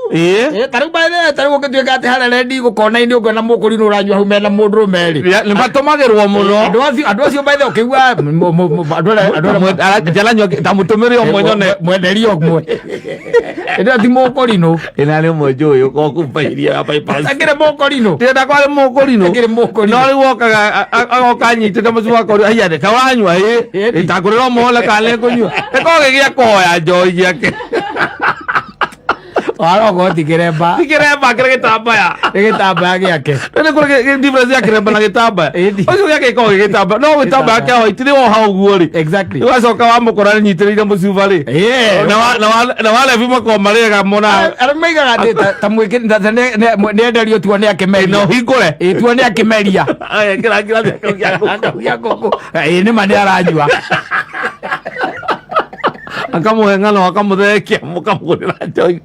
Ta rĩu by the way, ta rĩu ũngĩtuĩka atĩ harĩa rendi gũkona-inĩ ũngĩona mũkũrinũ ũranyua hau mena mũndũrũme rĩ. Nĩ matũmagĩrwo mũno. Andũ acio by the way, ũkĩigua andũ arĩa Njaranyua ta mũtũmĩre ũmwe nyone. Mwenderio ũmwe ĩndĩ ti mũkũrinũ. Ĩna nĩ ũmwe njũĩ ũkorwo kumba iria ya bypass. Akĩrĩ mũkũrinũ. Ndĩrenda kwarĩ mũkũrinũ. Akĩrĩ mũkũrinũ. No rĩu okaga agoka anyitĩte mũciĩ wakwa haiya ta ũranyua ĩ ĩtangũrĩra ũmwe kana nĩ ngũnyua ĩkorwo gĩgĩa kũhoya njohi gĩake. Warogo ti kĩremba. Ti kĩremba kĩrĩ gĩtambaya. Nĩ gĩtambaya gĩake. Nĩ kũrĩ difference ya kĩremba na gĩtambaya. Ĩni. Ũcio gĩake gĩkoragwo gĩ gĩtambaya no gĩtambaya kĩa white nĩ woha ũguo rĩ. Ũgacoka wamũkora nyitĩrĩire mũcuba rĩ. Na walevi makoragwo marĩega mona. Arĩa maigaga atĩ ta mwĩkĩri ta nĩ enderio tuo nĩ akĩmeria. Na ũhingũre. Ĩ tuo nĩ akĩmeria. Kĩra kĩrathi kĩu gĩa ngũkũ. Gĩa ngũkũ. Ĩ nĩ ma nĩ aranyua. Akamũhe ng'ano akamũthekia mũkamũgũrĩra njohi.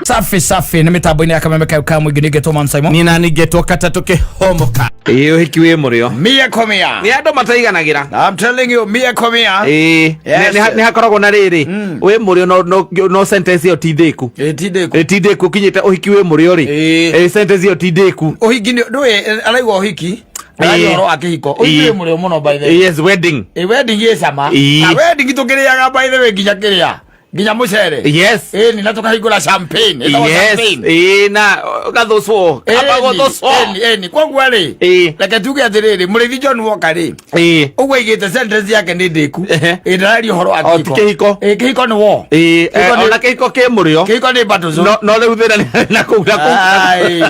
Safi safi nĩ mĩtambo-inĩ ya kameme kayo ka mũingĩ nĩngetwo Man Simon. Nina ningetwo katatũ kĩhomoka. Ĩĩ ũhiki wĩ mũrĩo. Mia komia. Nĩ andũ mataiganagĩra. I'm telling you, mia komia. Ĩĩ. Yes. Nĩ hakoragwo na rĩrĩ wĩ mũrĩo no sentence ĩyo ti ndĩku. Ĩ ti ndĩku. Ĩ ti ndĩku ũkinyĩte ũhiki wĩ mũrĩo rĩ. Ĩĩ. Ĩ sentence ĩyo ti ndĩku. Ũhiki nĩ ndũĩ araigua ũhiki. Araigua Ĩĩ. ũhoro wa kĩhiko. Ũhiki Ĩĩ. wĩ mũrĩo mũno by the way. Yes, wedding. Ĩ wedding ĩ cama. Ĩĩ. Na wedding tũkĩrĩaga by the way nginya kĩrĩa. Nginya mũcere. Yes. Ĩni na tũkahingũra champagne. Ĩtagwo Yes. champagne. Ĩĩ na ũgathũcwo. Kaba gũthũcwo. Ĩni ĩni koguo rĩ. Ĩĩ. Reke tuge atĩrĩrĩ mũrĩithi John Walker rĩ. Ĩĩ. Ũguo aigĩte sentence yake nĩ ndĩku. Ehe. Ĩ ndararia ũhoro wa O, ti kĩhiko. Ĩ kĩhiko nĩ wo. Ĩĩ. Kĩhiko nĩ- Ona kĩhiko kĩ mũrĩo. Kĩhiko nĩ battle zone. No rĩu thĩna nĩ na kũu na kũu. Ai,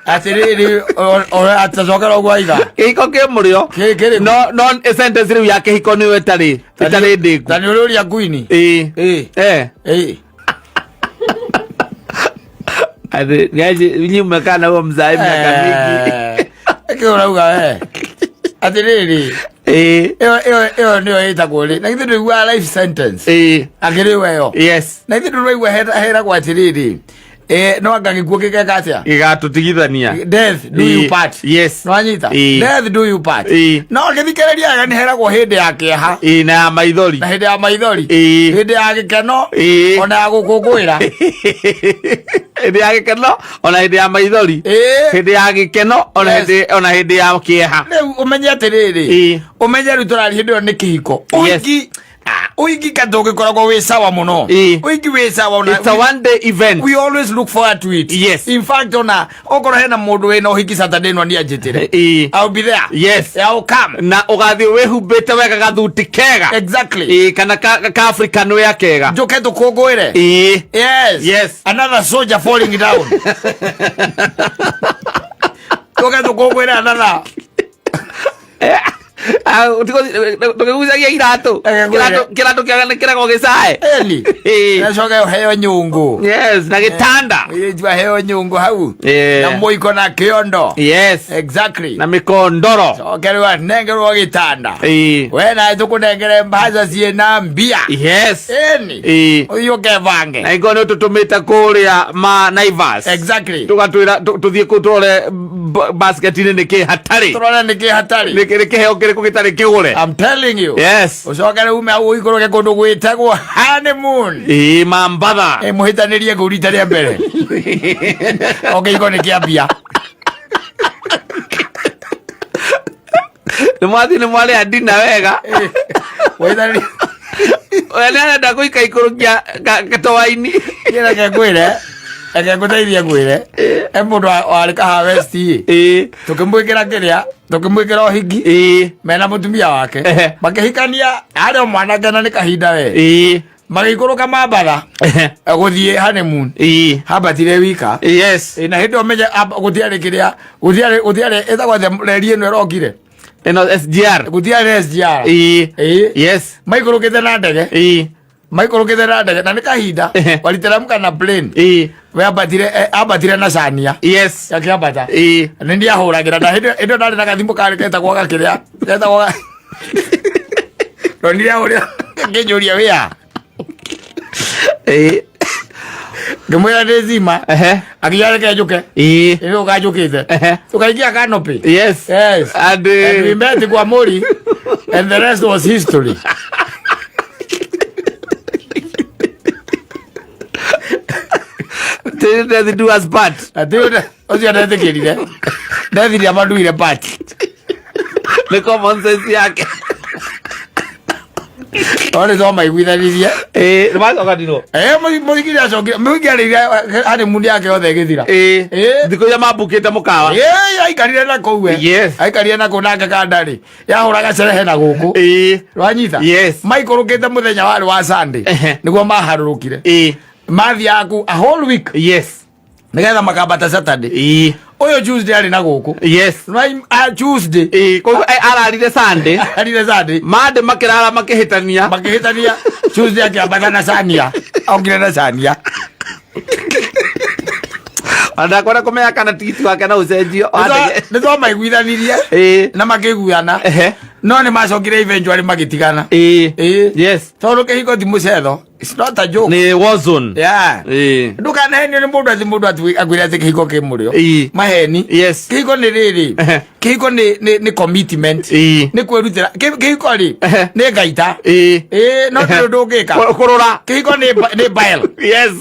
atĩrĩrĩ atacokera ũguo aiga. Kĩhiko kĩ mũrĩo. Kĩrĩkũ? No sentence rĩu ya kĩhiko nĩyo ĩtarĩ ndĩku. Ta nĩ ũrĩũria nguini. Ĩĩ. Ĩĩ. Eh. Ĩĩ. Ati niaje nyinyi mmekaa na huo mzae miaka mingi. Ĩkĩ ũrauga we. Atĩrĩrĩ Ĩĩ. ĩyo nĩyo ĩtagwo rĩ na githĩ ndũiguaga life sentence. Ĩĩ. Akĩrĩ we yo. Yes. Na githĩ ndũraigua heragwo atĩrĩrĩ no anga gĩkuũ gĩgeka atĩa? Gĩgatũtigithania. Death do you Ĩĩ. part. Yes. Nĩwanyita? Ĩĩ. Death do you part. Ĩĩ. No ngĩthikĩrĩria wega nĩ heragwo hĩndĩ ya kĩeha. Ĩĩ na ya maithori. Na hĩndĩ ya maithori. Ĩĩ. Hĩndĩ ya gĩkeno. Ĩĩ. Ona ya gũkũngũĩra. Hĩndĩ ya gĩkeno ona hĩndĩ ya maithori. Ĩĩ. Hĩndĩ ya gĩkeno ona Yes. hĩndĩ ona hĩndĩ ya kĩeha. Rĩu ũmenye atĩrĩrĩ. Ĩĩ. Ũmenye rĩu tũraria hĩndĩ ĩyo nĩ kĩhiko. Yes. Ũhiki ũhiki ka ndũngĩkoragwo wĩ sawa mũno. Ĩĩ. Ũhiki wĩ sawa ona It's a one day event. we always look forward to it. Yes. In fact ona okorwo hena mũndũ wĩna ũhiki Saturday no niĩ anjĩtĩre. Ĩĩ. I'll be there. Yes. I'll come. Na ũgathiĩ wĩhumbĩte wega gathuti kega. Exactly. Ĩĩ kana ka African wear kega. Njũke tũkũngũĩre. Ĩĩ. Yes. Yes. Another soldier falling down. Tũke tũkũngũĩre another. Tũkĩgucagia iratũ. Eke ngwĩre. Kĩratũ kĩega nĩ kĩragwo gĩcae. Eli. Ĩĩ. Nacoke ũheo nyũngũ. Yes, na gĩtanda. Mũirĩtu aheo nyũngũ hau. Yeah. Na mũiko na kĩondo. Yes. Exactly. Na mĩkondoro. Coke rĩu anengerwo gĩtanda. Ĩĩ. We nawe tũkũnengere mbaca ciĩna mbia. Yes. Ĩni. Ĩĩ. Ũthiĩ ũkebange. Na ingorwo nĩ ũtũtũmĩte kũrĩa ma Naivas. Exactly. Tũgatwĩra tũthiĩ kũu tũrore basket-inĩ nĩ kĩ hatarĩ. Tũrore nĩkĩ hatarĩ. Nĩ kĩheo kĩrĩkũ gĩtarĩ kĩgũre. I'm telling you. Yes. Ũcoke rĩu ume hau ũikũrũke kũndũ gwĩtagwo honeymoon. Ĩĩ Mambatha. Ĩ mũhĩtanĩrie kũu rita rĩa mbere. O kĩhiko nĩ kĩambia. Nĩ mwathiĩ nĩ mwarĩa ndina wega. Mũhĩtanĩrie. We nĩ arenda gũikaikũrũkia gatoa-inĩ. Niĩ reke ngwĩre. Reke ngũteithie ngwĩre. He mũndũ warĩ Kahawa West ĩ. Ĩĩ. Tũkĩmwĩkĩra kĩrĩa, tũkĩmwĩkĩra ũhiki. Ĩĩ. Mena mũtumia wake. Ehe. Makĩhikania arĩ o mwanake na nĩ kahinda we. Ĩĩ. Magĩikũrũka Mambatha Ehe. gũthiĩ honeymoon. Ĩĩ. Hambatire wika. Yes. Ĩ, na hĩndĩ ĩyo menye gũtiarĩ kĩrĩa gũtiarĩ ĩtagwo atĩa reri ĩno ĩrokire. Ĩno SGR. Gũtiarĩ SGR. Ĩĩ. Ĩĩ. Yes. Maikũrũkĩte na ndege. Ĩĩ. Maikũrũkĩte na ndege na nĩ kahinda Ehe. waliteremka na plane. Ĩĩ. We ambatire ambatire na cania. Yes. Akĩambata. Ĩĩ. Nĩ niĩ ahũragĩra na hĩndĩ ĩyo ndarĩ na gathimũ karĩ getagwo gakĩrĩa getagwo ndonire ahũrĩra ngĩnjũria wĩa. Ĩĩ. Ngĩmwĩra ndĩ zima. Ehe. Akiuga reke njũke. Ĩĩ. Ĩrĩ ũkanjũkĩte. Ehe. Tũkaingia canopy. Yes. Yes. And And we met kwa Mori and the rest was history. Till death do us part. Atĩ ũcio ndetĩkĩrire ndethirie amanduire pati. Nĩ common sense yake. No nĩ twamaiguithanirie. Ĩĩ, nĩ macokanirwo. Mũhiki nĩacokire, mũhiki arĩire honeymoon yake yothe ĩgĩthira. Ĩĩ. Ĩĩ. Thikũ iria mambukĩte mũkawa. Ĩĩ, aikarire na kũu we. Yes. Aikarire na kũu nake kandarĩ yahũraga cerehe na gũkũ. Ĩĩ. Wanyita? Yes. Maikũrũkĩte mũthenya warĩ wa Sunday. Ehe. Nĩguo maharũrũkire. Ĩĩ. Mathiaga kũu a whole week Yes. nĩgetha makambata Saturday. Ĩĩ. Ũyũ Tuesday arĩ na gũkũ. Yes. Tuesday Ĩĩ, koguo ararire Sunday. Ararire Sunday. Monday makĩrara makĩhĩtania. Makĩhĩtania. Tuesday akĩambata na Sania. Okire na Sania. Ona ndakwenda kũmenya kana tigiti wake no ũcenjio. Wa ndege. Nĩ twamaiguithanirie Ĩĩ. na makĩiguana. Ehe. No nĩ macokire eventually magĩtigana. Ĩĩ. Ĩĩ. Yes. Tondũ kĩhiko ti mũcetho. It's not a joke. Nĩ war zone. Yeah. Ĩĩ. Ndũkanahenio nĩ mũndũ atĩ mũndũ akwĩre atĩ kĩhiko kĩ mũrĩo. Ĩĩ. Maheni. Yes. Kĩhiko nĩ rĩrĩ. Ehe. Kĩhiko nĩ commitment. Ĩĩ. Nĩ kwĩrutĩra. Kĩhiko rĩ Ehe. nĩ ngaita. Ĩĩ. Ĩĩ no ndũrĩ ũndũ ũngĩka. Kũrũra. Kĩhiko nĩ bile. Yes.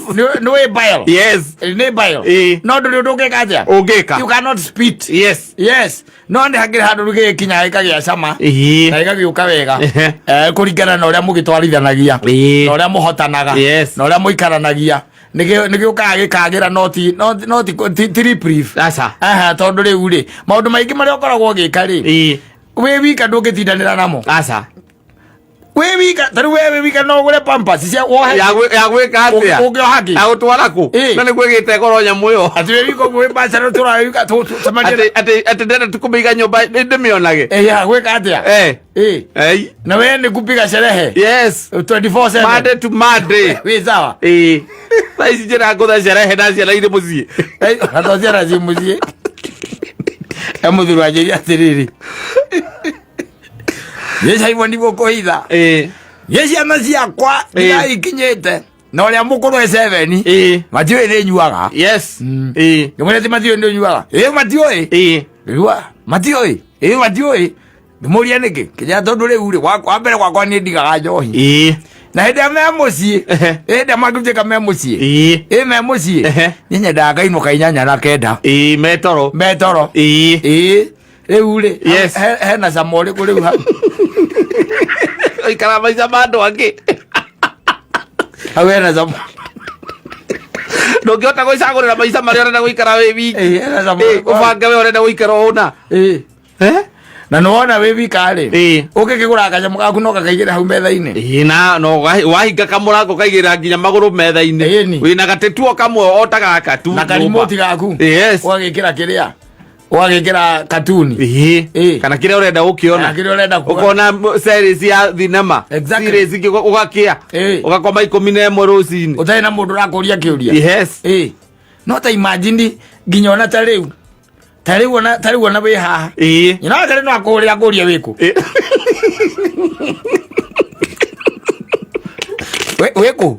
Nĩ wĩ bile. Yes. Nĩ bile. Ĩĩ. No ndũrĩ ũndũ ũngĩka atĩa? Ũngĩka. You cannot spit. Yes. Yes. No nĩ hakĩrĩ handũ rĩu gĩgĩkinya gĩkagĩa cama. Ĩĩ. Na gĩgagĩũka wega. Ehe. Kũringana na ũrĩa mũgĩtwarithanagia. Ĩĩ. Na ũrĩa mũhotanaga. Yes. Na ũrĩa mũikaranagia. Nĩ gĩũkaga gĩkagĩra no ti no no ti ti ti reprieve. Aca. Aha, tondũ rĩu rĩ maũndũ maingĩ marĩa ũkoragwo ũgĩka rĩ Ĩĩ. wĩ wika ndũngĩtindanĩra namo. Aca. Wĩ wika ta rĩu we wĩ wika no ũgũre pampers cia wohe Ya gwĩka atĩa? ũngĩoha kĩ Ya gũtwara kũ? Ĩĩ. Na nĩguo ĩgĩte goro nyamũ ĩyo. Atĩ wĩ wika ũguo wĩ bachelor tũra wĩ wika tũcemanie Atĩ atĩ atĩ ndĩrenda tu kũmĩiga nyũmba ndĩmĩonage. Ya gwĩka atĩa? Eh. Ĩĩ. Ei. Na we nĩ kupiga sherehe Yes. 24/7. Monday to Monday. Wĩ sawa. Ĩĩ. Thaa ici njĩra ngũthe sherehe na ciana irĩ mũciĩ. Atho ciana ciĩ mũciĩ. E mũthuri wanjĩria atĩrĩrĩ. Niĩ Simon ndigũkũhitha. Ĩĩ. Niĩ ciana ciakwa Ĩĩ. ndigaikinyĩte na ũrĩa mũkũrũ e seven. Ĩĩ. Matiũĩ nĩ nyuaga. Yes. Ĩĩ. Ngĩmwĩra atĩ matiũĩ nĩ nyuaga. Ĩĩ matiũĩ. Ĩĩ. Rĩu matiũĩ. Ĩĩ matiũĩ. Ngĩmũria nĩkĩ? Kĩnjĩra tondũ rĩu rĩ wa mbere gwakwa nĩ ndigaga njohi. Ĩĩ. Na hĩndĩ ĩrĩa me mũciĩ, Ehe. hĩndĩ ĩrĩa mangĩtuĩka me mũciĩ, Ĩĩ. ĩ me mũciĩ, Ehe. niĩ nyendaga ngainũka 8:30 Ĩĩ metoro. me toro. Ĩĩ. Ĩĩ. Rĩu rĩ, Yes. hena cama ũrĩkũ rĩu hau? Ikara maica ma andũ angĩ. Hau hena cama. Ndũngĩhota gwĩcagũrĩra maica marĩa ũrenda gũikara wĩ wiki. Ĩĩ, hena cama Ĩĩ, ũrĩkũ hau? ũbange we ũrenda gũikara ũna. Ĩĩ. Eh? Na nĩ wona wĩ wika rĩ, Ĩĩ. ũngĩkĩgũra kanyamũ gaku no gakaigĩra hau metha-inĩ. Ĩĩ, na no wahinga kamũrango kaigĩrĩra nginya magũrũ metha-inĩ. Ĩni. Wĩna gatĩ kamwe o ta gaka tu. Na karimoti gaku. Yes. Ũgagĩkĩra kĩrĩa? Ũgagĩkĩra katuni. Ĩĩ. Ĩĩ. Kana kĩrĩa ũrenda gũkĩona. Kana kĩrĩa ũrenda kuona. Ũkona series ya thinema. Exactly. Series ingĩ ũgakĩa. Ĩĩ. Ũgakoma 11 rũcinĩ. Ũtarĩ na mũndũ ũrakũria kĩũria. Yes. Ĩĩ. No ta imagine nginya ona ta rĩu. Ta rĩu ona ta rĩu ona wĩ haha. Ĩĩ. Nyina wake no akũhũrĩra akũrie wĩkũ. Ĩĩ. Wĩkũ?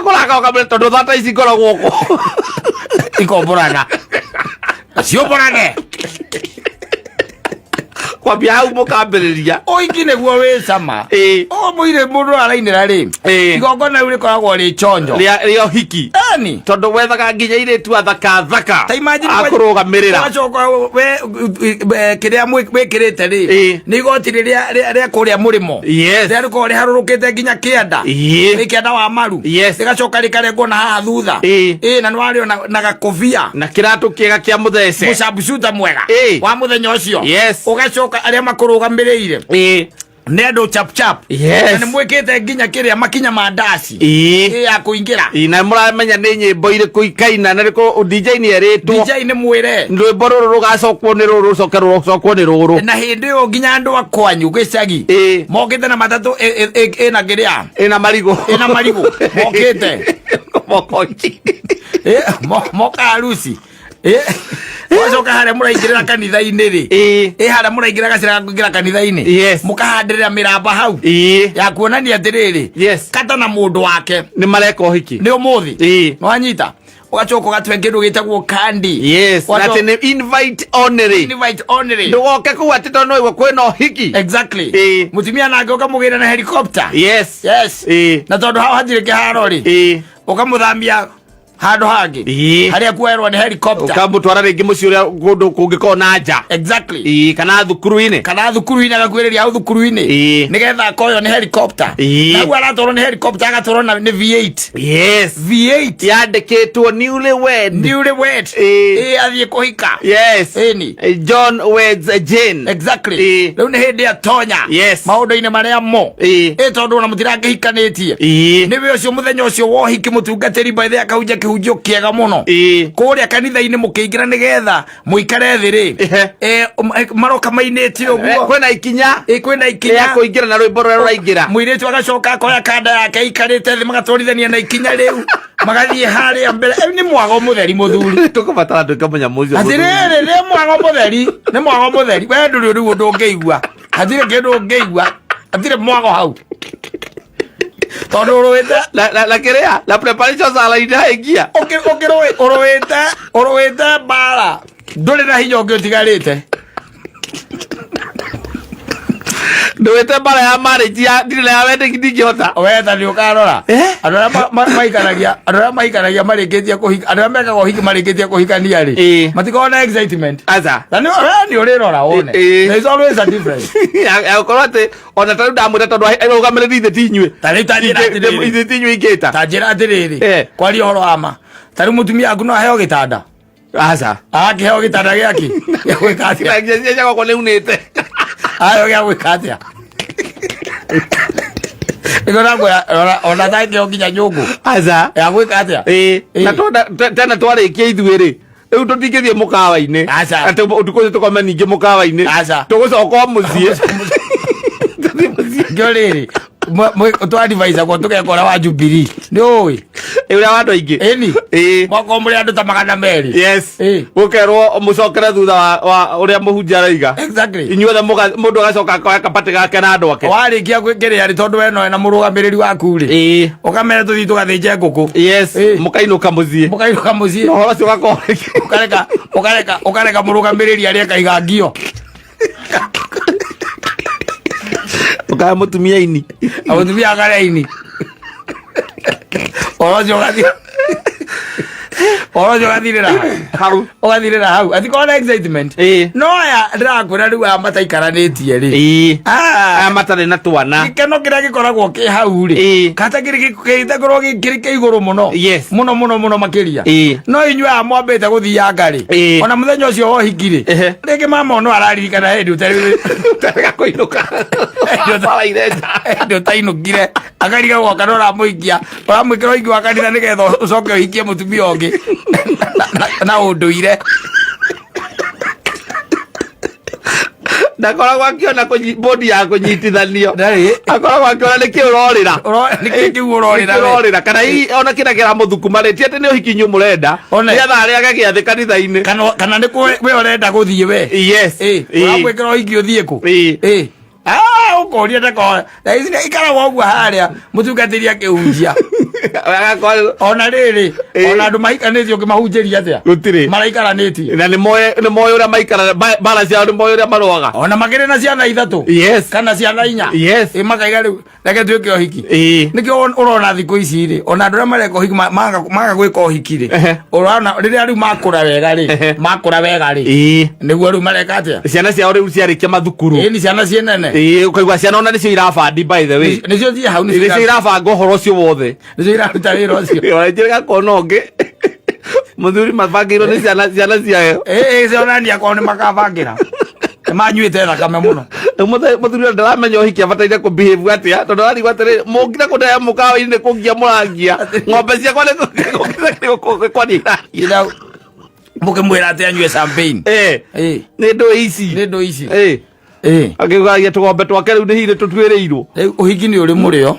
Kũraka ũkamwĩra tondũ thata ici ngoragwo kũ. Ikombũrana. Ciũmbũrane. Kwambia hau mũkambĩrĩria. Ũiki nĩguo wĩ cama. Ĩĩ. Ũguo mũirĩ mũndũ arainĩra rĩ. Ĩĩ. Igongona rĩu rĩkoragwo rĩ chonjo. Rĩa ũhiki. Ĩni. Tondũ wethaga nginya airĩtu athaka thaka. Ta imagine Akũrũgamĩrĩra. Ũgacoka we kĩrĩa wĩkĩrĩte rĩ. Ĩĩ. Nĩ igoti rĩrĩa rĩa kũrĩa mũrĩmo. Yes. Rĩrĩa rĩkoragwo rĩharũrũkĩte nginya kĩanda. Ĩĩ. Nĩ kĩanda wa maru. Yes. Rĩgacoka rĩkarengwo na haha thutha. Ĩĩ. Ĩĩ na nĩwarĩo na gakobia. Na kĩratũ kĩega kĩa mũthece. Mũcambucuta mwega. Ĩĩ. Wa mũthenya ũcio. Yes. Ũgacoka arĩa makũrũgamĩrĩire. Ĩĩ. Nĩ andũ chap chap. Yes. Na nĩ mwĩkĩte nginya kĩrĩa makinya ma ndaci. Ĩĩ. Ĩĩ ya kũingĩra. Ĩĩ, na mũramenya nĩ nyĩmbo irĩkũ ikaina na rĩkũ DJ nĩ erĩtwo. DJ nĩ mwĩre. Rwĩmbo rũrũ rũgacokwo nĩ rũrũ rũcoke rũcokwo nĩ rũrũ. Na hĩndĩ ĩyo nginya andũ a kwanyu gĩcagi. Ĩĩ. Mokĩte na matatũ ĩna kĩrĩa. Ĩna marigũ. Ĩna marigũ. Mokĩte. Mokoki. Moka harusi. Wacoka harĩa mũraingĩrĩra kanitha-inĩ rĩ. Ĩĩ. Ĩ harĩa mũraingĩra gacĩra ga kũingĩra kanitha-inĩ. Yes. Mũkahandĩrĩra mĩramba hau. Ĩĩ. Ya kuonania atĩrĩrĩ. Yes. Kata na mũndũ wake. Nĩ mareka ũhiki. Nĩ ũmũthĩ. Ĩĩ. Nĩwanyita. Ũgacoka ũgatwe kĩndũ gĩtagwo kandi. Yes, na Wacoka- atĩ nĩ invite only. Invite only. Ndũgoke kũu atĩ tondũ nĩwaigua kwĩna ũhiki. Exactly. Ĩĩ. Mũtumia nake ũkamũgĩra na helicopter. Yes. Yes. Ĩĩ. Na tondũ hau hatirĩ kĩharo rĩ, Ĩĩ. ũkamũthamia handũ hangĩ Ĩĩ. harĩa kuoerwo nĩ helicopter. Ũkamũtwara rĩngĩ mũciĩ ũrĩa kũndũ kũngĩkorwo na nja. Exactly. Ĩĩ, kana thukuru-inĩ. Kana thukuru-inĩ, agakuĩrĩria hau thukuru-inĩ Ĩĩ. nĩgetha akoywo nĩ helicopter. Ĩĩ. Naguo aratwarwo nĩ helicopter, agatwarwo na nĩ V8. Yes. V8. Yandĩkĩtwo newly wed. Newly wed. Ĩĩ. Ĩĩ, athiĩ kũhika. Yes. Ĩni. John weds Jane. Exactly. Ĩĩ. Rĩu nĩ hĩndĩ atonya Yes. maũndũ-inĩ marĩa mo. Ĩĩ. Ĩ, tondũ ona mũtirakĩhikanĩtie. Ĩĩ. Nĩwe ũcio mũthenya ũcio wa ũhiki, mũtungatĩri by the akahunjia kĩhunjio kĩega mũno Ĩĩ. kũrĩa kanitha-inĩ. Mũkĩingĩra nĩgetha mũikare thĩ rĩ, Ehe. Maroka mainĩte ũguo. Kwĩna ikinya Ĩ, kwĩna ikinya rĩa kũingĩra na rwĩmbo rũrĩa rũraingĩra. Mũirĩtu agacoka akoya kanda yake aikarĩte thĩ, magatwarithania na ikinya rĩu, magathiĩ harĩa mbere. Nĩ mwago mũtheri, mũthuri. Tũkũbatara tuĩke mũnyamũ ũcio. Atĩrĩrĩ, nĩ mwago mũtheri, nĩ mwago mũtheri. We ndũrĩ rĩu ũndũ ũngĩigua, hatirĩ kĩndũ ũngĩigua, hatirĩ mwago hau tondũ ũrũĩte Na kĩrĩa na preparation sala ingia. Ũrũĩte mbara, ndũrĩ na hinya ũngĩ ũtigarĩte. Ndũĩte mbara ya marriage ya ndirĩ na ya wedding, ndingĩhota. We ta nĩ ũkarora. Eh? Andũ arĩa maikaragia, andũ arĩa maikaragia marĩkĩtie kũhika, andũ arĩa mekaga ũhiki marĩkĩtie kũhikania rĩ, Ĩĩ. matikoragwo na excitement. Aca. Na nĩ we nĩ ũrĩrora wone. Ĩĩ. There is always a difference. Ya gũkorwo atĩ ona ta rĩu ndamwĩra tondũ arũgamĩrĩri ithe ti inyuĩ. Ta rĩu ta njĩra atĩrĩrĩ. Ithe ti inyuĩ ingĩta. Ta njĩra atĩrĩrĩ, Eh. kwaria ũhoro wa ma, ta rĩu mũtumia waku no aheo gĩtanda? Aca. Akĩheo gĩtanda gĩake gĩa gwĩka atĩa? Cia gwakwa nĩ unĩte. Aheo gĩa gwĩka atĩa? Nĩguo ndakwĩra, ona tangĩheo nginya nyũngũ Aca. ya gwĩka atĩa? Ĩĩ. Ĩĩ. Na tena twarĩkia ithuĩ rĩ, rĩu tũtingĩthiĩ mũkawa-inĩ. Aca. Atĩ ũtukũ ũcio tũkome ningĩ mũkawa-inĩ. Aca. Tũgũcoka o mũciĩ. Tũthiĩ mũciĩ. Ngĩo rĩrĩ, twadivise-agwo tũgekora wa Jubilee, nĩ ũĩ. Ĩ, ũrĩa wa andũ aingĩ. Ĩni. Ĩĩ. Mwakorwo mũrĩ andũ ta 200. Yes. Ĩĩ. Gũkerwo mũcokere thutha wa ũrĩa mũhunjia araiga. Exactly. Inyuothe mũndũ agacoka akoya kabati gake na andũ ake. Warĩkia kĩrĩa rĩ, tondũ we noe na mũrũgamĩrĩri waku rĩ, Ĩĩ. ũkamera tũthiĩ tũgathĩnje ngũkũ. Yes. Ĩĩ. Mũkainũka mũciĩ. Mũkainũka mũciĩ. Na ũhoro ũcio ũgakorwo Ũkareka mũrũgamĩrĩri arĩa akaiga ngio. Ũkaya mũtumia ini. Na mũtumia akarĩa ini. Ũhoro ũcio ũgathiĩ, ũhoro ũcio ũgathirĩra hau. Ũgathirĩra hau, atikorwo na excitement. Ĩĩ. No aya ndĩrakwĩra rĩu, aya mataikaranĩtie rĩ, Ĩĩ. Ah. Aya matarĩ na twana. Gĩkeno kĩrĩa gĩkoragwo kĩ hau rĩ, Ĩĩ. kata kĩrĩ gĩtakorwo kĩrĩ kĩa igũrũ mũno. Yes. Mũno mũno mũno makĩria. Ĩĩ. No inyuĩ aya mwambĩte gũthianga rĩ, Ĩĩ. ona mũthenya ũcio wa ũhiki rĩ, Ehe. rĩngĩ mama no araririkana hĩndĩ ũtarĩ Ũtarega kũinũka. Baraire nja. Hĩndĩ ũtainũkire, akarigagwo kana ũramũikia, ũramwĩkĩra ũhiki wa kanitha nĩgetha ũcoke ũhikie mũtumia ũngĩ na ũndũire. Ndakoragwo akĩona bodi ya kũnyitithanio. Ndarĩ. Akoragwo akĩona nĩkĩ ũrorĩra. Nĩkĩ kĩu ũrorĩra Nĩkĩ we? ũrorĩra, kana hihi ona kĩrĩa kĩramũthukuma rĩ, ti atĩ nĩ ũhiki inyuĩ mũrenda, One. nĩgetha arĩage gĩathĩ kanitha-inĩ. Kana nĩ we ũrenda gũthiĩ we. Yes. Ĩ, Ĩĩ. ũramwĩkĩra ũhiki ũthiĩ kũ? Ĩĩ. Ĩ. Ah, ũkoria ndako na ici ikaragwo ũguo harĩa mũtungatĩri akĩhunjia. Agakorwo Ona rĩrĩ, Ĩĩ. ona andũ mahikanĩtie ũngĩmahunjĩria atĩa? Gũtirĩ. Maraikaranĩtie. Na nĩ moĩ ũrĩa maikara mbara ciao, nĩ moĩ ũrĩa marũaga. Ona makĩrĩ na ciana ithatũ Yes. kana ciana inya. Yes. Ĩ, makaiga rĩu reke tuĩke ũhiki. Ĩĩ. Nĩkĩo ũrona thikũ ici rĩ, ona andũ arĩa mareka ũhiki, maga gwĩka ũhiki rĩ, Ehe. ũrona rĩrĩa rĩu makũra wega rĩ, Ehe. makũra wega rĩ, Ĩĩ. nĩguo rĩu mareka atĩa? Ciana ciao rĩu ciarĩkia mathukuru. Ĩ, nĩ ciana ciĩ nene. Ĩĩ, ũkaigua ciana ona nĩcio irabandi, by the way. Nĩcio ciĩ hau. Nĩcio irabanga ũhoro ũcio wothe. Nĩcio iraruta wĩra ũcio. Njĩrĩga kuona ũngĩ mũthuri mabangĩirwo nĩ ciana ciayo. Ĩ, cionania kwao nĩ makabangĩra, nĩ manyuĩte thakame mũno. Rĩu mũthuri ũyũ ndaramenya ũhiki abataire kũ behave atĩa, tondũ ararigwo atĩrĩ, mũngire kũndehe mũkawa-inĩ, kũngia mũrangia ng'ombe ciakwa, nĩ kwaria iraria. Ira mũkĩmwĩra atĩ anyue champagne. Eh, Ĩ. Nĩ ndũ ici. Nĩ ndũ ici. Eh, Ĩ. Akĩgagia tũgombe twake rĩu nĩ hihi nĩ tũtuĩrĩirwo. Rĩu ũhiki nĩ ũrĩ mũrĩo.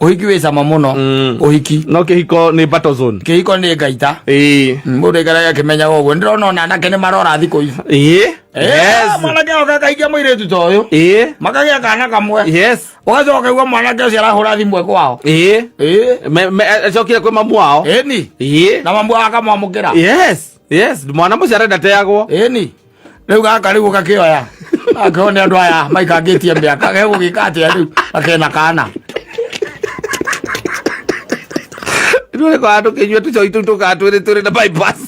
Ũhiki wĩ cama mũno. Ũhiki. No kĩhiko nĩ battle zone. Kĩhiko nĩ ngaita. Ĩĩ. Mũndũ aikaraga akĩmenyaga ũguo. Ndĩrona ona anake nĩ marora thikũ ici. Ĩĩ. Yes. Mwanake oka akaikia mũirĩtu ta ũyũ. Ĩĩ. Makagĩa kana kamwe. Yes. Ũgacoka ũkaigua mwanake ũcio arahũra thimũ e kwao. Ĩĩ. Ĩĩ. Acokire kwĩ mamu wao. Ĩni. Ĩĩ. Na mamu wao akamwamũkĩra. Yes. Yes. Mwana mũciare ndateagwo. Ĩni. Rĩu gaka rĩu ũgakĩoya. Gakĩoywo nĩ andũ aya maikangĩtie mĩaka. Gegũgĩka atĩa rĩu? Gakena kana. Ithuĩ kwa tũkĩnyua tũcoi tũu tũkaga twĩrĩ twĩrĩ na bypass.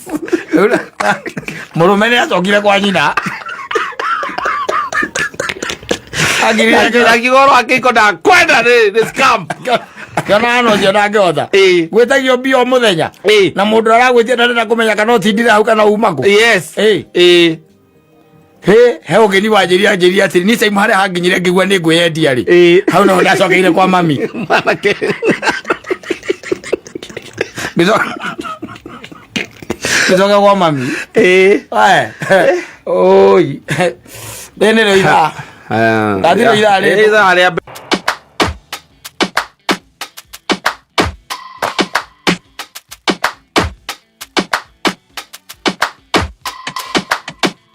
Mũrũme nĩ acokire kwa nyina. Angirire Akiuga ũhoro wa kĩhiko ndakwenda nĩ scam. Akĩona hana ũcio ndangĩhota. Ĩĩ. Gwĩtagio mbia o mũthenya. Ĩĩ. Na mũndũ aragwĩtia ndarenda kũmenya kana ũtindire hau kana uma kũ. Yes. Ĩĩ. Ĩĩ. He he ũgeni wanjĩria anjĩria atĩrĩ niĩ time harĩa hanginyire ngĩigua nĩ ngwĩyendia rĩ. Ĩĩ. Hau no ndacokeire kwa mami. Mwanake. Ngĩcoka kwa mami. Ĩĩ. Ae. Oi. Rĩrĩ nĩrĩo ithaa. Ndathire ithaa rĩrĩ. Ithaa rĩa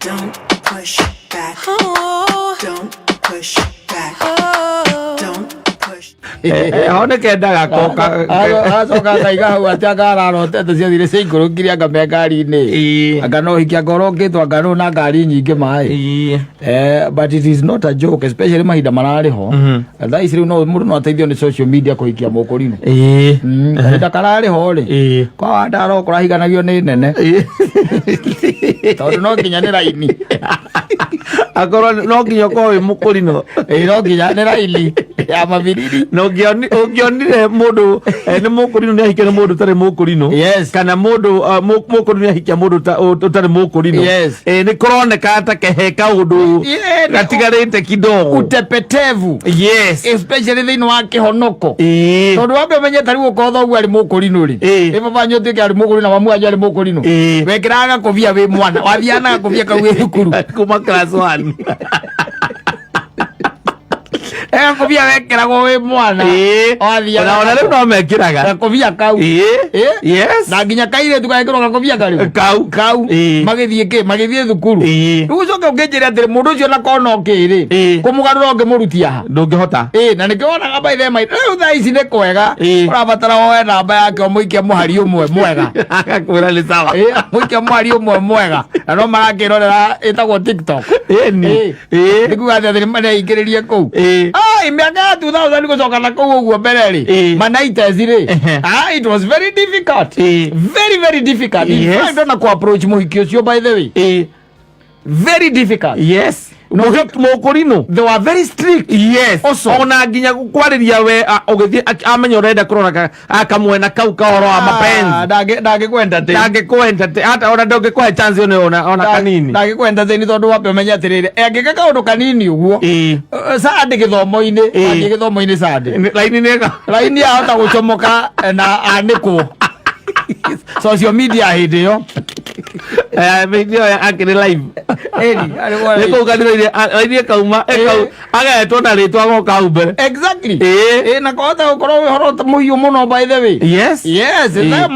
Don't push back. Don't push back. Don't push. Ho nĩ kendaga koka. Acoka akaiga hau atĩ anga ararotete ciathire ciaikũrũkire anga me ngari-inĩ. Ĩĩ. Anga no hiki anga ũrokĩtwo anga nũ na ngari nyingĩ maĩ. Ĩĩ. But it is not a joke, especially mahinda mararĩ ho. Thaa ici rĩu no mũndũ no ateithio nĩ social media kũhikia mũkũrinũ. Ĩĩ. Kahinda kararĩ ho rĩ. Ĩĩ. Kwa wandaro kũrahikanagio nĩ nene. Tondũ no nginya nĩ raini. Akorwo no nginya ũkorwo wĩ mũkũrinũ. Ĩĩ no nginya nĩ raini ya mabiriri. Na ũngĩonire mũndũ nĩ mũkũrinũ nĩ ahikia nĩ mũndũ ũtarĩ mũkũrinũ. Yes. Kana mũndũ mũkũrinũ nĩ ahikia mũndũ ũtarĩ mũkũrinũ. Yes. Nĩ kũroneka ta kehe kaũndũ Yeah, nĩ- gatigarĩte kidogo. Utepetevu. Yes. Especially thĩinĩ wa kĩhonoko. Ĩĩ. Tondũ wambe ũmenye ta rĩu ũkorwo thoguo arĩ mũkũrinũ rĩ. Ĩĩ. Ĩ baba wanyu ũtuĩke arĩ mũkũrinũ na mamu wanyu arĩ mũkũrinũ. Ĩĩ. Wekĩraga gakobia wĩ mwana. Wathiaga na gakobia kau wĩ thukuru. Kuma class 1. Gakobia wekĩragwo wĩ mwana. Ĩĩ. Wathiaga Ona rĩu no mekĩraga. gakobia kau. Ĩĩ. Ĩĩ. Yes. Na nginya kairĩtu gagĩkĩrwo gakobia karĩkũ? Kau. Kau. Ĩĩ. Magĩthiĩ kĩ? Magĩthiĩ thukuru. Ĩĩ. Rĩu ũcoke ũkĩnjĩre atĩrĩ mũndũ ũcio na kona ũkĩ rĩ. Ĩĩ. Kũmũgarũra ũngĩmũrutia ha? Ndũngĩhota. Ĩĩ na nĩkĩo wonaga by the way rĩu thaa ici nĩ kwega. Ĩĩ. Ũrabatara woe namba yake ũmũikie mũhari ũmwe mwega. Agakwĩra nĩ sawa. Ĩĩ mũikie mũhari ũmwe mwega. Na no marakĩrorera ĩtagwo TikTok. Ĩni. Ĩĩ. Ĩĩ. Nĩ kuga atĩ atĩ nĩaingĩrĩrie kũu. Ĩĩ. Ai, mĩaka ya 2000 gũcoka na kũu ũguo mbere rĩ. Ĩĩ. Manaites rĩ. Ehe. Ah, it was very difficult. Ĩĩ. Very very difficult. In Yes. fact, ona ku-approach mũhiki ũcio by the way. Ĩĩ. Very difficult. Yes. Mũkũrinũ. They were very strict. Yes. Also. Ona nginya kwarĩria we ũgĩthiĩ amenya ũrenda kũrora kamwena kau ka ũhoro wa mapenzi. Ndangĩkwenda Ndangĩkũ hata ona ndũngĩkũhe chance ona kanini. Ndangĩkwenda thĩni tondũ wambe ũmenye atĩrĩrĩ angĩka kaũndũ kanini ũguo Ĩĩ. sande gĩthomo-inĩ Ĩĩ. wathiĩ gĩthomo-inĩ sande Raini nĩ raini ahota gũcomoka na anĩkwo social media hĩndĩ ĩyo Video ĩyo akĩrĩ live. Ĩni, arĩ kwa Nĩ live. kũu kanitha-inĩ, raini ĩkauma agetwo na rĩtwa agoka hau mbere. Exactly. Ĩĩ. Ĩĩ, na kwahota gũkorwo wĩ ũhoro mũhiũ mũno by the way. Yes. Yes, Ĩĩ.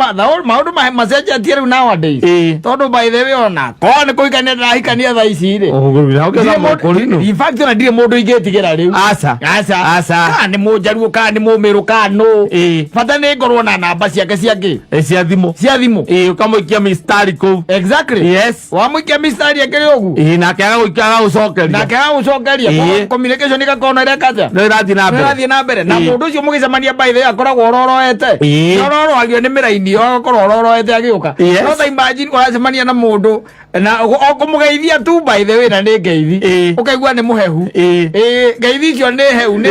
maũndũ macenjetie rĩu nowadays. Ĩĩ. Tondũ by the way ona korwo nĩ kũhikania ndĩrahikania thaa ici rĩ. Ndirĩ Mũkũrinũ. In fact ona ndirĩ mũndũ ingĩtigĩra rĩu. Aca. Aca. Aca. Kana nĩ mũnjaruo kana nĩ mũmĩrũ kana nũ. Ĩĩ. Bata nĩ ngorwo na namba ciake cia kĩ? Cia thimũ. Cia thimũ. Ĩĩ, ũkamũikia mistari kũu. Exactly. Yes. Wamũikia mistari ĩkĩrĩ ũguo. Ĩĩ, nake agagũikia agagũcokeria. Nake agagũcokeria. Ĩĩ. Communication ĩgakorwo na ĩreka atĩa? No ĩrathiĩ na mbere. Ĩrathiĩ na mbere. Na Ĩĩ. mũndũ ũcio mũgĩcemania by the way akoragwo ororoete. Ĩĩ. Na ororoagio nĩ mĩraini ĩyo agakorwo ororoete agĩũka. Yes. No ta imagine ũracemania na mũndũ na o kũmũgeithia tu by the way na nĩ ngeithi. Ĩĩ. Ũkaigua nĩ mũhehu. Ĩĩ. Ĩĩ, ngeithi icio nĩ heu nĩ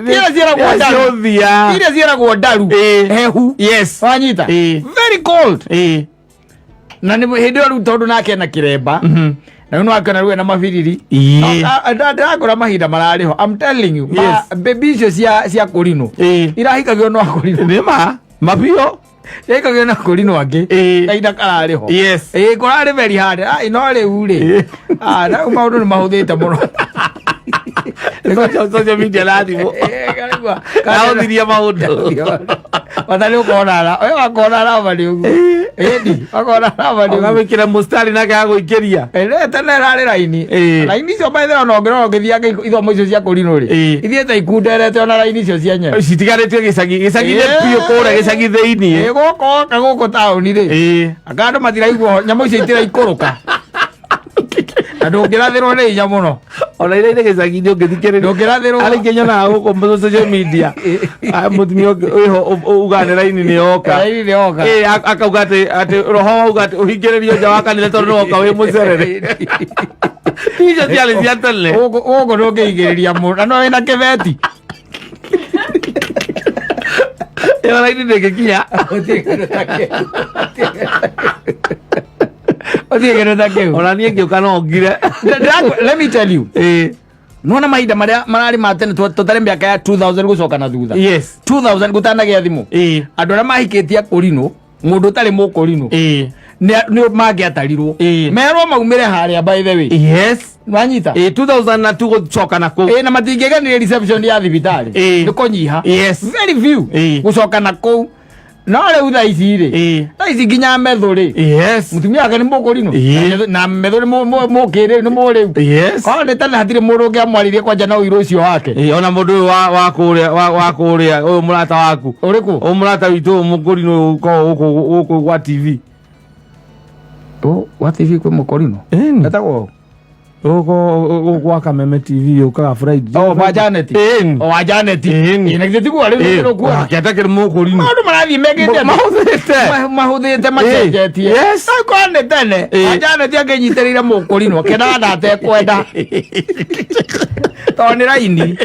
Iria ciĩragwo ndaru. Ciũthia. Iria ciĩragwo ndaru. Ĩĩ. Hehu. Yes. Wanyita? Ĩĩ. Very cold. Ĩĩ. Na nĩ hĩndĩ ĩyo rĩu tondũ nake ena kĩremba. Na rĩu nĩwakĩona rĩu ena mabiriri. Ĩĩ. Ndĩrakora mahinda mararĩ ho. I'm telling you. Yes. Baby icio cia kũrinũ. Ĩĩ. Irahikagio no akũrinũ. Nĩ ma. Mabiũ. Irahikagio na kũrinũ angĩ. Ĩĩ. Kahinda kararĩ ho. Yes. Ĩĩ kũrarĩ very hard. Ai no rĩu rĩ. Ĩĩ. Ah, rĩu maũndũ nĩ mahũthĩte mũno. Social media na thimũ. Ahũthirie maũndũ. Bata nĩ ũkona ara we wakona arama nĩ ũguo ĩni wakona arama nĩ ũguo. Ũkamwĩkĩra mũstari nake agũikĩria. Tene ĩrarĩ raini. Ĩĩ. Raini icio by the way ona ũngĩrora ũgĩthianga ithomo icio cia kũrinũ rĩ, Ĩĩ. ithiĩte ikunderete ona raini icio cienyewe. Citigarĩtio gĩcagi gĩcagi-inĩ Ĩĩ. biũ kũrĩa gĩcagi thĩiniĩ. Ĩĩ, gũkũ woka gũkũ taũni rĩ, Ĩĩ. anga andũ matiraigua nyamũ icio itiraikũrũka na ndũngĩrathĩrwo nĩ hinya mũno. Ona iria irĩ gĩcagi-inĩ ũngĩthikĩrĩria. Ndũngĩrathĩrwo. Arĩ nyonaga gũkũ social media. Ah, Mũtumia ũngĩ wĩho ugaga nĩ raini nĩ yoka. Raini nĩ yoka. Ĩĩ, akauga atĩ atĩ roho wauga atĩ ũhingĩrĩrio nja wa kanitha tondũ nĩ woka wĩ mũcerere. Icio ciarĩ cia tene. Gũkũ gũkũ ndũngĩigĩrĩria mũno na no wĩna kĩbeti. Ĩyo raini ndĩngĩkinya. Gũtirĩ kĩndũ ta kĩu. Gũtirĩ kĩndũ ta kĩu. Ona niĩ ngĩũka no ngire. Let me tell you. Ĩĩ. Nona mahinda marĩa mararĩ ma tene tũtarĩ mĩaka ya 2000 gũcoka na thutha. Yes. 2000 gũtanagĩa thimũ. Ĩĩ. Andũ arĩa mahikĩtie akũrinũ, mũndũ ũtarĩ mũkũrinũ, Ĩĩ. nĩ mangĩatarirwo. Ĩĩ. Merwo maumĩre harĩa by the way. Yes. Wanyita? Ĩĩ 2002 gũcoka na kũu. Ĩĩ na matingĩganire reception ya thibitarĩ. Ĩĩ. Nĩ kũnyiha. Yes. Very few. Ĩĩ. Gũcoka na kũu. No rĩu thaa ici rĩ. Ĩĩ. Thaa ici nginya metho rĩ. Yes. Mũtumia wake nĩ mũkũrinũ. Ĩĩ. Na metho nĩ mũkĩrĩu nĩ mũrĩu. Yes. Korwo nĩ tene hatirĩ mũndũ ũngĩamwaririe kwanja na ũirũ ũcio wake. Ĩĩ, ona mũndũ ũyũ wa wa kũrĩa wa wa kũrĩa ũyũ mũrata waku. Ũrĩkũ? Ũyũ mũrata witũ ũyũ mũkũrinũ ũyũ ũkoragwo gũkũ gũkũ gwa TV. Wa TV kwĩ mũkũrinũ? Ĩni. Etagwo ũ? Gũkũ gũkũ gwa Kameme TV yũkaga Friday. O wa Janet. Ĩni. O wa Janet. Ĩni. Ĩ, na githĩ tiguo rĩu Ĩĩ. nĩ ũkuona. Akĩenda kĩrĩ mũkũrinũ. Maũndũ marathiĩ mekĩte atĩa? Mahũthĩte. Mahũthĩte macenjetie. Yes. Angĩkorwo nĩ tene, Ĩĩ. wa Janet angĩnyitĩrĩire mũkũrinũ akĩendaga na atekwenda. Tondũ nĩ raini.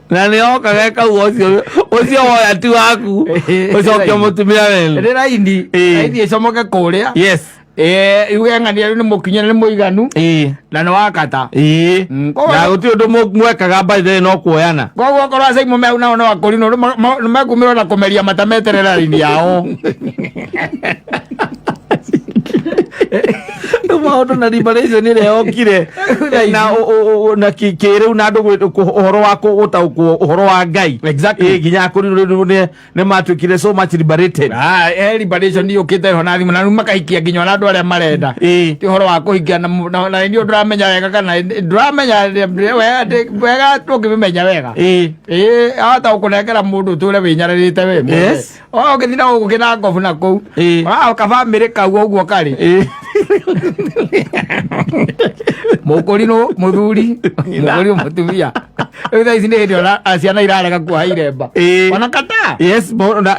Na nĩ okaga ĩkauga ũcio ũcio woya ti waku. Ĩĩ. Ũcokie mũtumia wenu. Nĩ raini. Ĩĩ. Raini ĩcomoke kũrĩa. Yes. Ĩĩ, yuge ng'ania rĩu nĩ mũkinye nĩ mũiganu Ĩĩ. na nĩ wakata. Ĩĩ. Koguo- Na gũtirĩ ũndũ mwekaga by the way no kuoyana. Koguo okorwo acaimo me hau nao no akũrinũ nĩ mekumĩrwo na kũmeria mata meterere raini yao. Rĩu maũndũ na liberation ĩrĩa yokire na na kĩrĩu na andũ ũhoro wa gũtaũkwo ũhoro wa Ngai. Exactly. Ĩĩ, nginya akũrinũ rĩu nĩ matuĩkire so much liberated. Ah, liberation yũkĩte ho na thimũ na rĩu makaikia nginya ona andũ arĩa marenda. Ĩĩ. Ti ũhoro wa kũhikia na na niĩ ndũramenya wega kana ndũramenya wega ndũngĩmĩmenya wega. Ĩĩ. Ĩĩ, ahota gũkũnengera mũndũ ũtũre wĩnyararĩte we mwene. Yes. O ũgĩthiĩ na gũkũ kĩna ngobu na kũu. Ĩĩ. Wa kabamĩrĩ kau ũguo karĩ. Ĩĩ. Mũkũrinũ mũthuri, mũkũrinũ mũtumia. Rĩu thaa ici nĩ hĩndĩ ona ciana irarega kuoha iremba. Ĩĩ. Ona kata. Yes,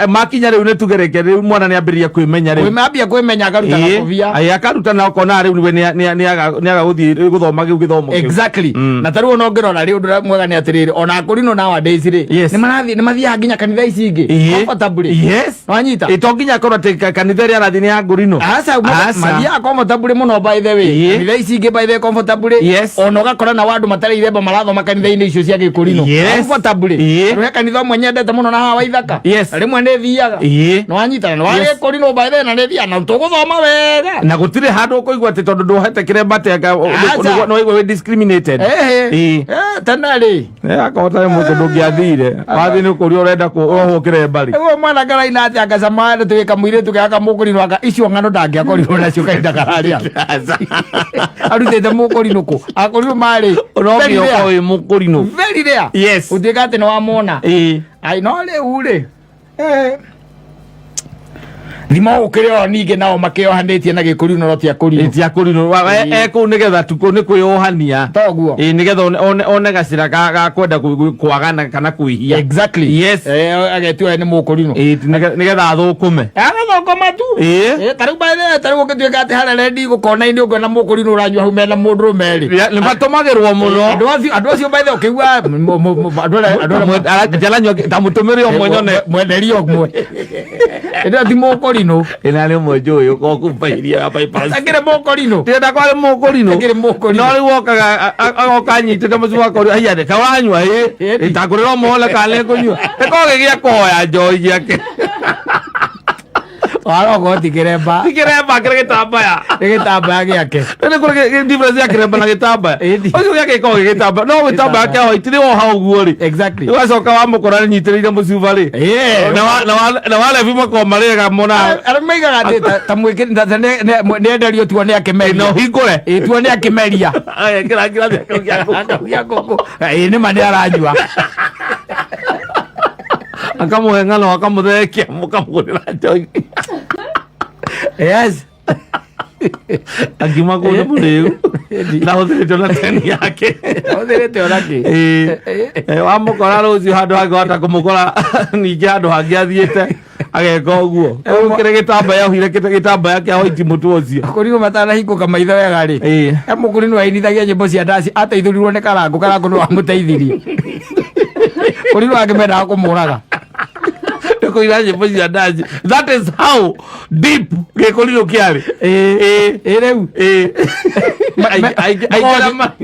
makinya rĩu nĩ tugereke rĩu mwana nĩ ambĩrĩria kwĩmenya rĩu. Kwĩmambia kwĩmenya akaruta Ĩĩ. gakobia. Ĩĩ, akaruta na ũkona rĩu we nĩ aga gũthiĩ gũthoma kĩu gĩthomo kĩu. Exactly. Na tarĩu ona ũngĩrora rĩ ũndũ ũrĩa mwega nĩ atĩrĩrĩ ona akũrinũ nowadays rĩ Yes. nĩ marathiĩ nĩ mathiaga nginya kanitha ici ingĩ Ĩĩ. comfortably. Yes. Wanyita? Ĩ, to nginya akorwo atĩ kanitha ĩrĩa arathiĩ nĩ ya ngũrinũ. Aca, Aca. mathiaga comfortably mũno by the way. Ĩĩ. Kanitha ici ingĩ by the way comfortably. Yes. Ona ũgakora na andũ matarĩ iremba marathoma kanitha-inĩ icio cia gĩkũrinũ. Yes. Comfortably. Ĩĩ. Rĩu he kanitha ũmwe nyendete mũno na haha Waithaka. Yes. Na rĩmwe nĩ thiaga. Ĩĩ. Nĩ wanyita na nĩ wa Yes. gĩkũrinũ by the way na nĩ thiaga na tũgũthoma wega. Na gũtirĩ handũ ũkũigua atĩ tondũ ndwohete kĩremba atĩ anga Aca. nĩ waigua wĩ discriminated. Ehe. Ĩĩ. Eh, tene rĩ. Akorwo tarĩ mũndũ ndũngĩathire wathiĩ nĩ kũria ũrenda wohwo kĩremba rĩ. Ũguo mwana karaina atĩ angacama nĩ tuĩka mũirĩtu gaka mũkũrinũ aka icio ng'ano ndangĩakorirwo nacio kahinda kararĩa. Arutĩte mũkũrinũ kũ? Akũrinũ marĩ. No very nginya rare. ũkorwo wĩ mũkũrinũ. Very rare. Yes. Gũtuĩka atĩ nĩ wamona. Ĩĩ. Ai no rĩu rĩ. Eh. Thimo gũkĩrĩ o ningĩ nao makĩohanĩtie na gĩkũrinũ no ti akũrinũ. Ĩ, ti akũrinũ. Ekũu nĩgetha tukũ nĩ kwĩyohania. Toguo. Ĩ, nĩgetha one gacĩra ga kwenda kwagana kana kwĩhia. Exactly. Yes. Eh, agetua nĩ mũkũrinũ. Ĩ, nĩgetha athũkũme. Agathũkũma tu. Ĩ. Eh, tarĩu by the way, tarĩu gũgĩtuĩka atĩ harĩa rendi gũkona-inĩ ũngĩona mũkũrinũ ũranyua hau mena mũndũrũme rĩ. Nĩ matũmagĩrwo mũno. Andũ acio by the way, ũkĩigua andũ arĩa Njaranyua ta mũtũmĩre ũmwe nyone. Mwenderio ũmwe. Ĩndĩ ti mũkũrinũ. Ĩna nĩ ũmwe njũĩ ũkorwo kũu Mbairia ya bypass. Akĩrĩ mũkũrinũ. Ndĩrenda kwarĩ mũkũrinũ. Akĩrĩ mũkũrinũ. No rĩu okaga agoka anyitĩte mũciĩ wakwa haiya rĩ kaũranyua ĩ Ĩni. ĩtangũrĩra ũmwe wone kana nĩ kũnyua. Gĩkoragwo gĩ gĩa kũhoya njohi gĩake. Warongo ti kĩremba. Ti kĩremba kĩrĩ gĩtambaya. Nĩ gĩtambaya gĩake. Nĩ kũrĩ difference ya kĩremba na gĩtambaya. Ĩni. Ũcio gĩake gĩkoragwo gĩ gĩtambaya. No gĩtambaya kĩa white nĩ woha ũguo rĩ. Exactly. Ũgacoka wamũkora nyitĩrĩire mũcuba rĩ. Yeah. Na walevi makoragwo marĩega mona. Arĩa maigaga atĩ ta mwĩkĩri ta nĩ enderio tuo nĩ akĩmeria. Na ũhingũre. Ĩ tuo nĩ akĩmeria. Ĩkĩra ngirathi kĩu gĩa ngũkũ. Gĩa ngũkũ. Ĩ nĩ ma nĩ aranyua. Akamũhe ng'ano akamũthekia mũkamũgũrĩra njohi. Yes. Akiuma kũu nĩ mũrĩu. Na hũthĩrĩte ona teni yake. Hũthĩrĩte ona kĩ. Ĩĩ. Wamũkora rũciũ handũ hangĩ wahota kũmũkora ningĩ handũ hangĩ athiĩte ageka ũguo. Rĩu kĩrĩ gĩtambaya ohire gĩtambaya kĩa white mũtwe ũcio. Kũrigwo matanahingũka maitho wega rĩ. Ĩĩ. E mũkũrinũ ainithagia nyĩmbo cia ndaci ateithũrirwo nĩ karangũ karangũ nĩ wamũteithirie. Kũrinũ angĩ mendaga kũmũraga. Nĩ kũina nyĩmbo cia ndaci. That is how deep gĩkũrinũ kĩarĩ. Ĩ ĩ rĩu. Ĩĩ. Aingĩ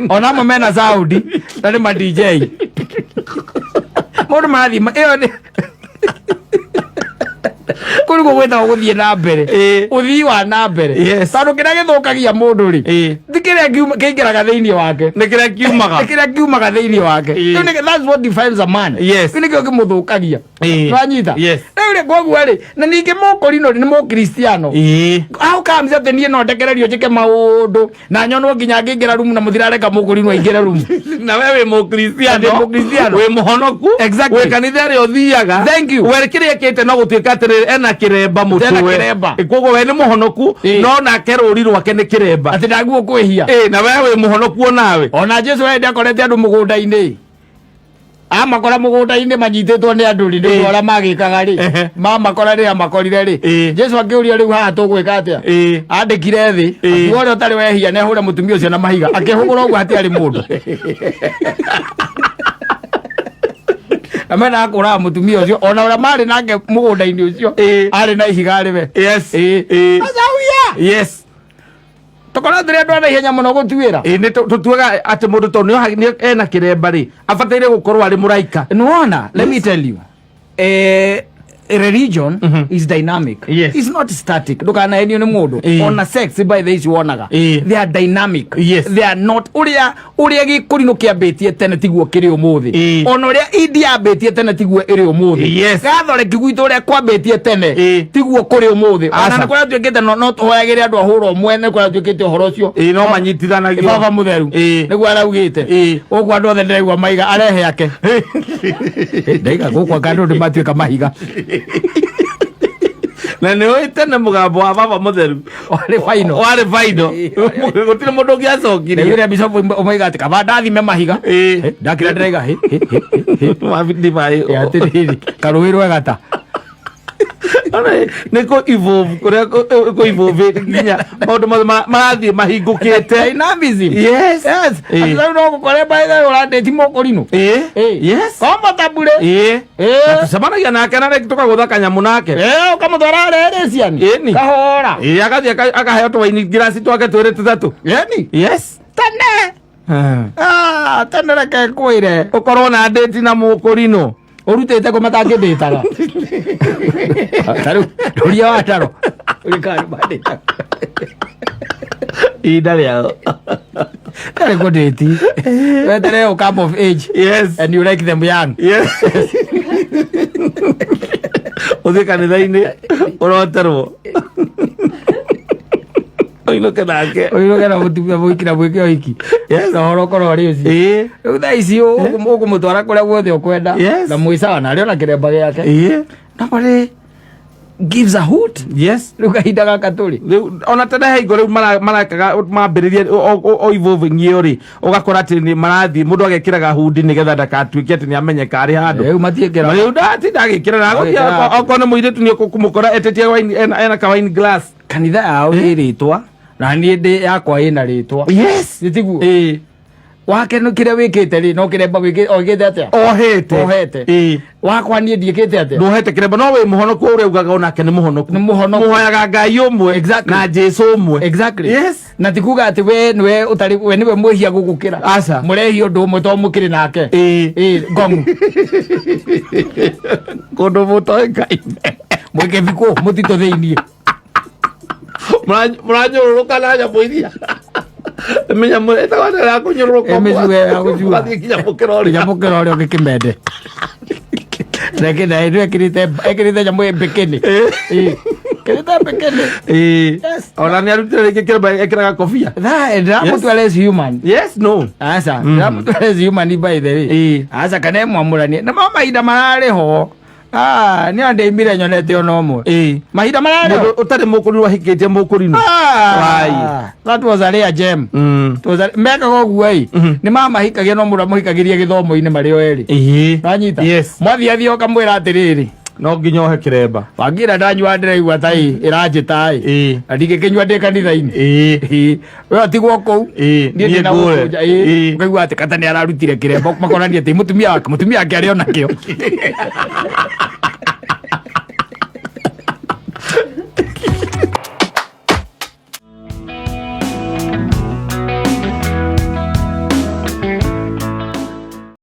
Ona amwe mena sound na nĩ ma DJ. Mũndũ marathiĩ ĩyo nĩ kũu nĩguo gwĩtagwo gũthiĩ na mbere. Ĩĩ. Ũthii wa na mbere. Yes. Tondũ kĩrĩa gĩthũkagia mũndũ rĩ. Ĩĩ. Ti kĩrĩa kĩingĩraga thĩinĩ wake. Nĩ kĩrĩa kiumaga. Nĩ kĩrĩa kiumaga thĩinĩ wake. Ĩĩ. Kĩu that's what defines a man. Yes. Kĩu nĩkĩo kĩmũthũkagia. Ĩĩ. Nĩwanyita? Yes. Rĩu rĩ koguo rĩ na ningĩ mũkũrinũ nĩ mũkristiano. Ĩĩ. How comes atĩ niĩ no ndekererio njĩke maũndũ na nyonwo nginya ngĩingĩra rumu na mũtirareka mũkũrinũ aingĩre rumu. Na we wĩ mũkristiano. Ndĩ mũkristiano. Wĩ mũhonoku. Exactly. Wĩ kanitha ĩrĩa ũthiaga. Thank you. We kĩrĩa ekĩte no gũtuĩka atĩrĩrĩ ena kĩremba mũtwe. Ena kĩremba. Koguo we nĩ mũhonoku Ĩĩ. no nake rũri rwake nĩ kĩremba. Atĩ ndaguo kwĩhia. Ĩĩ na we wĩ mũhonoku onawe. Ona Jesu hĩndĩ akorete andũ mũgũnda-inĩ. Amakora mũgũnda-inĩ manyitĩtwo nĩ andũ rĩ nĩ ũndũ ũrĩa magĩkaga rĩ. Ehe. Mamakora rĩrĩa makorire rĩ. Ĩĩ. Jesu akĩũria rĩu haha tũgwĩka atĩa? Ĩĩ. Andĩkire thĩ. Ĩĩ. Akiuga ũrĩa ũtarĩ wehia nĩ ahũre mũtumia ũcio na mahiga. Akĩhũgũra ũguo hatiarĩ mũndũ. Na mendaga kũraga mũtumia ũcio ona ũrĩa marĩ nake mũgũnda-inĩ ũcio Ĩĩ. arĩ na ihiga arĩ we. Yes. Ĩĩ. Ĩĩ. Acauya! Yes. Tũkorwo tũrĩ andũ a naihenya mũno gũtuĩra. Ĩĩ nĩ tũtuaga atĩ mũndũ tondũ nĩ ena kĩremba rĩ abataire gũkorwo arĩ mũraika. Nĩwona, let me tell you. Religion is dynamic. Yes. It's not static. Ndũkanahenio nĩ mũndũ. Ĩĩ. Ona sex by the way wonaga. Ĩĩ. They are dynamic. Yes. They are not ũrĩa ũrĩa gĩkũrinũ kĩambĩtie tene tiguo kĩrĩ ũmũthĩ. Ĩĩ. Ona ũrĩa India yambĩtie tene tiguo ĩrĩ ũmũthĩ. Yes. Gathoreki gwitũ ũrĩa kwambĩtie tene Ĩĩ. tiguo kũrĩ ũmũthĩ. Ona Aca. nĩ kũrĩa tuĩkĩte no tũhoyagĩre andũ a hũra ũmwe nĩ kũrĩa tuĩkĩte ũhoro ũcio. Ĩĩ no manyitithanagio. Baba mũtheru Ĩĩ. nĩguo araugĩte Ĩĩ. gũkũ andũ othe ndĩraigua maiga arehe ake ndaiga gũkũ anga andũ nĩmatuĩka mahiga Na nĩ ũĩ tene mũgambo wa baba mũtheru warĩ final warĩ final. Gũtirĩ mũndũ ũngĩacokirie. rĩu rĩrĩa bishop ũmaiga atĩ kaba ndathime mahiga Ĩĩ. Ndakĩra ndĩraiga hĩ, hĩ, hĩ, hĩ, hĩ. Wa ndibai. Ĩ, atĩrĩrĩ karũĩ rwegata Ona nĩ kũ evolve kũrĩa kũ evolve nginya maũndũ mothe marathiĩ mahingũkĩte. Dynamism. Yes. Yes. Ĩĩ. Atĩ rĩu no gũkore by the way ũrandĩti mũkũrinũ Ĩĩ. Ĩĩ. Yes. Comfortably. Ĩĩ. Ĩĩ. Na tũcemanagia nake na rĩngĩ tũkagũtha kanyamũ nake. Ĩĩ, ũkamũtwara rĩrĩ ciani Ĩni. kahora Ĩĩ agathiĩ akaheo tũwaini ngiraci twake twĩrĩ tũtatũ. Ĩni. Yes. Tene. Ah, tene reke ngwĩre Ũkorwo na ndĩti na mũkũrinũ. Ũrutĩte kũ matangĩndĩtaga tarĩu ndũria wa taro ũrĩkani mandĩtaga Ihinda rĩao. tarĩ kũndĩti wetere ũ come of age Yes. and you like them young. Yes. Ũthiĩ kanitha-inĩ ũroterwo. Ũinũke nake. Ũinũke na mũtumia mũhiki na mwĩke ũhiki. Yes. Na ũhoro ũkorwo ũrĩ ũcio. Ĩĩ. Rĩu thaa ici ũkũmũtwara kũrĩa guothe ũkwenda. Yes. Na mwĩ sawa na arĩ ona kĩremba gĩake. Ĩĩ. Nobody gives a hoot. Yes. Rĩu kahinda gaka tũrĩ. Rĩu ona tene he hingo rĩu marekaga mambĩrĩrie o evolving ĩyo rĩ ũgakora atĩ nĩ marathiĩ mũndũ agekĩraga hundi nĩgetha ndakatuĩke atĩ nĩ amenyeka arĩ handũ. Rĩu matiĩkĩraga. Rĩu ndatinda agĩkĩra na agũthiĩ Magĩkĩra. okorwo nĩ mũirĩtu nĩ ũkũmũkora etĩtie wine ena ka wine glass. Kanitha yao ĩ rĩtwa na niĩ ndĩ yakwa ĩna rĩtwa. Yes. Nĩ tiguo? Ĩĩ. Wake nĩ kĩrĩa wĩkĩte rĩ no kĩremba wĩkĩte oigĩte atĩa? Ohete. Ohete. Ĩĩ. Wakwa niĩ ndiĩkĩte atĩa? Ndũhete kĩremba no wĩ mũhonoku ũrĩa ugaga onake nĩ mũhonoku. Nĩ mũhonoku. Mũhoyaga Ngai ũmwe. Exactly. Na Jesu ũmwe. Exactly. Yes. Na ti kuga atĩ we nĩwe ũtarĩ we nĩwe mwĩhia gũgũkĩra. Aca. Mũrehia ũndũ ũmwe to mũkĩrĩ nake. Ĩĩ. Ĩĩ, ngong'u. Kũndũ mũtoĩkaine. Mwĩkĩbikũ mũtitũ thĩiniĩ. Mũranyũrũrũka na nyamũ iria mĩnyamũ ĩtagwo atĩa ya kũnyũrũrũka? Ĩ, mĩcuge ya gũcua. Ũgathiĩ nginya mũkĩra ũrĩa. Nginya mũkĩra ũrĩa ũngĩ kĩmende. Reke na ĩno ekĩrĩte nyamũ ĩ mbĩkĩnĩ. Ĩ, ekĩrĩte mbĩkĩnĩ. Ĩĩ. Yes. Ona nĩ arutire rĩngĩ kĩremba ekĩraga kobia. Tha ndĩramũtua less human. Yes, no. Aca, ndĩramũtua less human by the way. Ĩĩ. Aca kana ĩmwamũranie. Na ma mahinda mararĩ ho. Ah, nĩ andeimire nyonete ona ũmwe. Ĩĩ. Mahinda mararĩ Mũndũ ho. ũtarĩ mũkũrinũ ahikĩtie mũkũrinũ. Wai. Ah, that was a rare gem. It was a- mekaga ũguo ĩ nĩ mamahikagia no mũndũ amũhikagĩria gĩthomo-inĩ marĩ o erĩ. Ĩĩ. Wanyita? Yes. Mwathiathia ũkamwĩra atĩrĩrĩ, No nginya ohe kĩremba. Wangira ndanyua ndĩraigua ta ĩ ĩranjĩta ĩ Ĩĩ. na ndingĩkĩnyua ndĩ kanitha-inĩ. Ĩĩ. Ĩĩ. We atigwo kũu. Ĩĩ, Niĩ niĩ ndĩna ngũre. gũkũnja, ĩĩ. Ĩĩ. Ũkaigua atĩ kata nĩ ararutire kĩremba makonania atĩ mũtumia wake arĩ ona kĩo.